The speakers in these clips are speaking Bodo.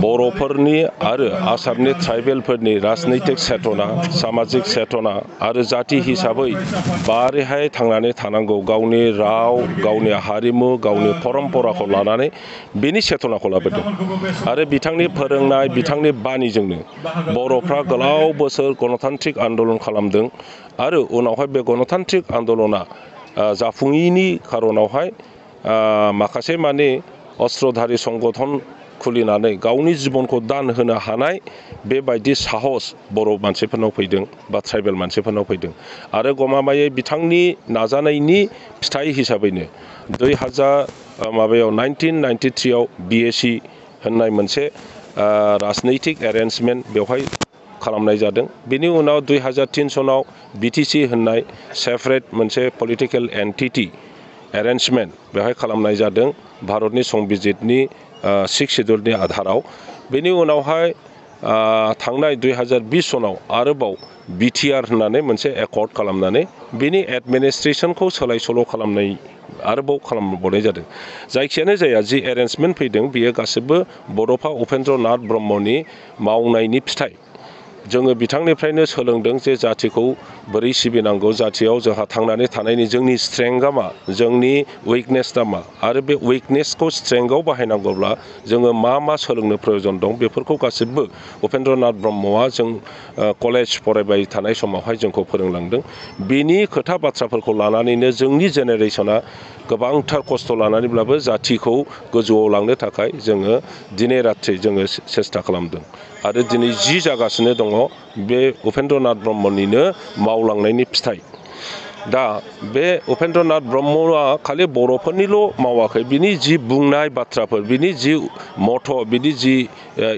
बर'फोरनि आरो आसामनि ट्राइबेलफोरनि राजनैतिक चेतना सामाजिक चेतना आरो जाति हिसाबै बारैहाय थांनानै थानांगौ गावनि राव गावनि हारिमु गावनि परम्पराखौ लानानै बेनि चेतनाखौ लाबोदों आरो बिथांनि फोरोंनाय बिथांनि बाणीजोंनो बर'फ्रा गोलाव बोसोर गणतान्त्रिक आन्दलन खालामदों आरो उनावहाय बे गणतान्त्रिक आन्दलना जाफुङैनि खारनावहाय माखासे माने अस्त्रधारी संगठन खुलिनानै गावनि जिबनखौ दान होनो हानाय बेबायदि साहस बर' मानसिफोरनाव फैदों बा ट्राइबेल मानसिफोरनाव फैदों आरो गमामायै बिथांनि नाजानायनि फिथाइ हिसाबैनो 1993 आव BAC होननाय मोनसे राजनैतिक एरेन्जमेन्ट बेवहाय खालामनाय जादों। बेनि उनाव 2003 सनाव BTC होननाय सेपारेट मोनसे पलिटिकेल एन्टिटी एरेन्जमेन्ट बेवहाय खालामनाय जादों भारतनि संबिजितनि 6 शेड्यूलनि आधाराव। बेनि उनावहाय थांनाय 2020 सनाव आरोबाव BTR होननानै मोनसे एकर्ड खालामनानै बेनि एडमिनिस्ट्रेशनखौ सोलाय सोल' खालामनाय आरोबाव खालामबावनाय जादों। जायखियानो जाया जि एरेन्जमेन्ट फैदों बेयो गासिबो बड'फा उपेन्द्र नाथ ब्रह्मनि मावनायनि फिथाइ। जोङो बिथांनिफ्रायनो सोलोंदों जे जातिखौ बोरै सिबिनांगौ जातियाव जोंहा थांनानै थानायनि जोंनि स्ट्रेंथआ मा जोंनि उइकनेसआ मा आरो बे उइकनेसखौ स्ट्रेंथआव बाहायनांगौब्ला जोङो मा सोलोंनो प्रयोजन दं बेफोरखौ गासिबो उपेन्द्र नाथ ब्रह्मआ जों कलेज फरायबाय थानाय समावहाय जोंखौ फोरोंलांदों। बेनि खोथा बाथ्राफोरखौ लानानैनो जोंनि जेनेरेसना गोबांथार खस्थ' लानानैब्लाबो जातिखौ गोजौआव लांनो थाखाय जोङो दिनै रात्रि जोङो सेस्था खालामदों आरो दिनै जि जागासिनो दङ बे उपेन्द्र नाथ ब्रह्मनिनो मावलांनायनि फिथाइ। दा बे उपेन्द्र नाथ ब्रह्मआ खालि बर'फोरनिल' मावाखै बिनि जि बुंनाय बाथ्राफोर बिनि जि मथ' बिनि जि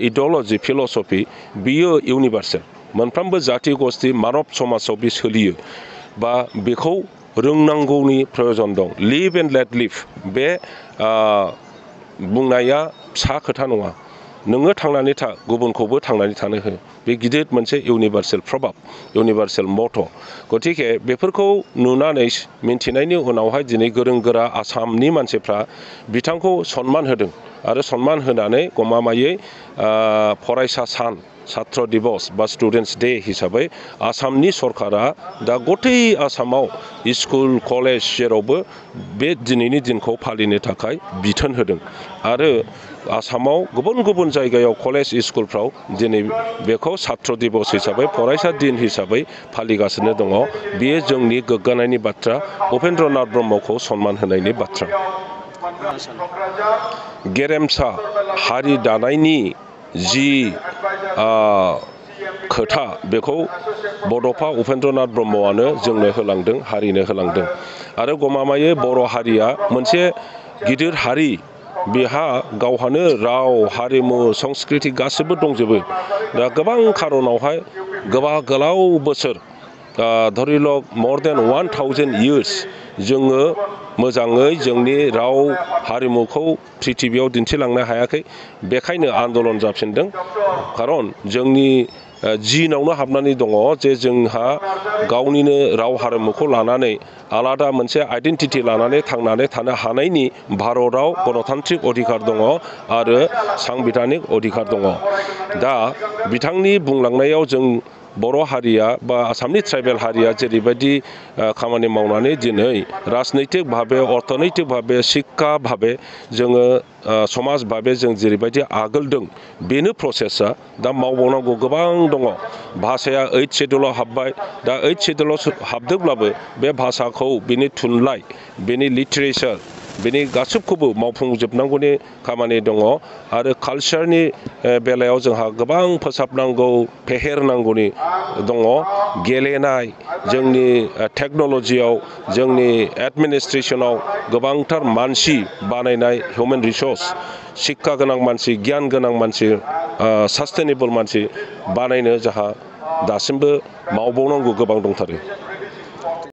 इडिअल'जि फिल'सफि बियो इउनिभार्सेल मोनफ्रोमबो जाति गस्थि मानब समाजाव बे सोलियो बा बेखौ रोंनांगौनि प्रयोजन दं। लिभ एन्ड लेट लिभ बे बुंनाया फिसा खोथा नङा। नोङो थांनानै था गुबुनखौबो थांनानै थानो हो बे गिदिर मोनसे इउनिभार्सेल प्रभाब इउनिभार्सेल मथ'। गतिके बेफोरखौ नुनानै मिन्थिनायनि उनावहाय दिनै गोरों गोरा आसामनि मानसिफ्रा बिथांखौ सनमान होदों आरो सनमान होनानै गमामायै फरायसा सान छात्र दिबस बा स्टुडेन्टस डे हिसाबै आसामनि सरकारा दा गथै आसामाव स्कुल कलेज जेरावबो बे दिनैनि दिनखौ फालिनो थाखाय बिथोन होदों आरो आसामाव गुबुन गुबुन जायगायाव कलेज स्कुलफ्राव दिनै बेखौ छात्र दिबस हिसाबै फरायसा दिन हिसाबै फालिगासिनो दङ। बेयो जोंनि गोग्गानायनि बाथ्रा उपेन्द्र नाथ ब्रह्मखौ सनमान होनायनि बाथ्रा। गेरेमसा हारि दानायनि जि खोथा बेखौ बड'फा उपेन्द्र नाथ ब्रह्मआनो जोंनो होलांदों हारिनो होलांदों आरो गमामायै बर' हारिया मोनसे गिदिर हारि बेहा गावहानो राव हारिमु संस्कृति गासिबो दंजोबो। दा गोबां खारनावहाय गोलाव बोसोर धरिलक more than 1000 years जोङो मोजाङै जोंनि राव हारिमुखौ प्रिथिबियाव दिन्थिलांनो हायाखै। बेखायनो आन्दलन जाफिनदों खारन जोंनि जिनावनो हाबनानै दङ जे जोंहा गावनिनो राव हारिमुखौ लानानै आलादा मोनसे आइडेन्टिटि लानानै थांनानै थानो हानायनि भारताव गणतान्त्रिक अधिकार दङ आरो सांबिधानिक अधिकार दङ। दा बिथांनि बुंलांनायाव जों बर' हारिया बा आसामनि ट्राइबेल हारिया जेरैबायदि खामानि मावनानै दिनै राजनैतिक भाबे अर्थनैतिक भाबे शिक्षा भाबे जोङो समाज भाबे जों जेरैबायदि आगोलदों बेनो प्रसेसा दा मावबावनांगौ गोबां दङ। भाषाया 8 शेड्यूलाव हाबबाय दा 8 शेड्यूलाव हाबदोंब्लाबो बे भाषाखौ बेनि थुनलाइ बेनि लिटारेचार बेनि गासैखौबो मावफुंजोबनांगौनि खामानि दङ आरो कालचारनि बेलायाव जोंहा गोबां फोसाबनांगौ फेहेरनांगौनि दङ। गेलेनाय जोंनि टेक्न'लजियाव जोंनि एडमिनिस्ट्रेसनाव गोबांथार मानसि बानायनाय हिउमेन रिसर्स शिक्षा गोनां मानसि गियान गोनां मानसि सास्टेनेबल मानसि बानायनो जोंहा दासिमबो मावबावनांगौ गोबां दंथारो।